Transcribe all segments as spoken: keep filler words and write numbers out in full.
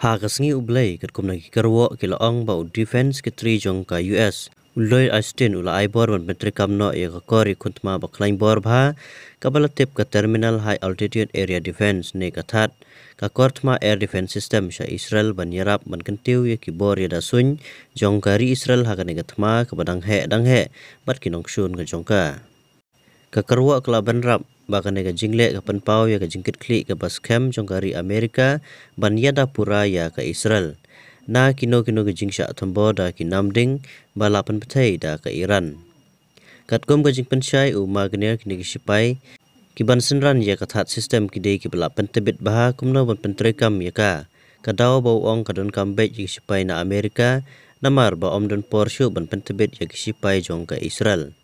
Ha ka sngi U Blei, katkum na ki kyrwoh ki la ong ba u Defense Secretary jong ka U S, u Lloyd Austin, u la ai bor ban pyntreikam noh ïa ka kor ïakhun thma ba khlaiñ bor bha, kaba la tip ka Terminal High Altitude Area Defense ne ka THAAD, ka kor thma air defense system sha Israel ban ïarap ban kyntiew ïa ki bor ïada suiñ jong ka ri Israel ha kane ka thma kaba dang heh dang heh bad ki nongshun ka jong ka. Ka kyrwoh ka la bynrap ba kane ka jingleh ka pynpaw ïa ka jingkitkhlieh kaba skhem jong ka ri Amerika ban ïada pura ïa ka Israel na kino kino ki jingshah thombor da ki namding ba la pynpyrthei da ka Iran. Katkum ka jingpynshai u Magner, kine ki shipai kiban synran ïa ka THAAD system ki dei kiba la pyntbit bha kumno ban pyntreikam ïa ka. Ka daw ba u ong ka donkam beit ïa ki shipai na Amerika, namar ba ym don por shuh ban pyntbit ïa ki shipai jong ka Israel.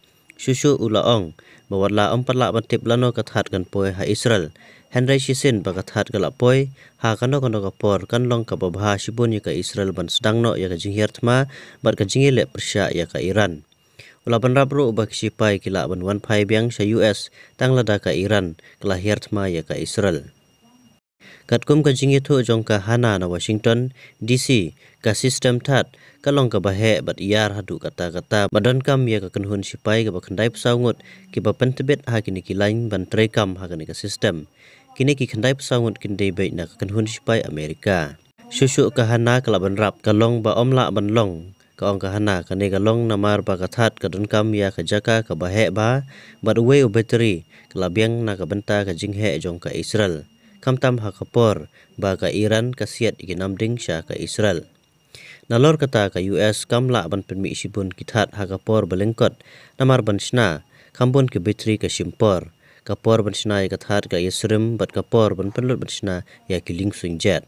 Shuh shuh u la ong ba wat la ym pat lah ban tip lano ka THAAD kan poi ha Israel, hynrei shisien ba ka THAAD ka la poi, ha kano kano ka por kan long kaba bha shibun ïa ka Israel ban sdang noh ïa ka jinghiar thma bad ka jingïaleh pyrshah ïa ka Iran. U la bynrap ruh ba ki shipai ki lah ban wan phai biang sha U S tang lada ka Iran ka la hiar thma ïa ka Israel. Katkum ka jingïathuh jong ka Hannah na Washington D C, ka system THAAD ka long kaba heh bad ïar haduh katta katta, ba donkam ïa ka kynhun shipai kaba khyndai phew saw ngut kiba pyntbit ha kine ki lain ban treikam ha kane ka system. Kine ki khyndai phew saw ngut kin dei beit na ka kynhun shipai Amerika. Shuh shuh ka Hannah ka la bynrap, ka long ba ym lah ban long. Ka ong ka Hannah, kane ka long namar ba ka THAAD ka donkam ïa ka jaka kaba heh bha bad uwei u battery ka la biang na ka bynta ka jingheh jong ka Israel, khamtam ha ka por ba ka Iran ka siat ïa ki namding sha ka Israel. Nalor kata, ka U S kam lah ban pynmih shibun ki THAAD ha ka por ba lyngkot, namar ban shna kham bun ki battery ka shim por. Ka por ban shna ïa ka THAAD ka ïasyriem bad ka por ban pynlut ban shna ïa ki liengsuiñ jet.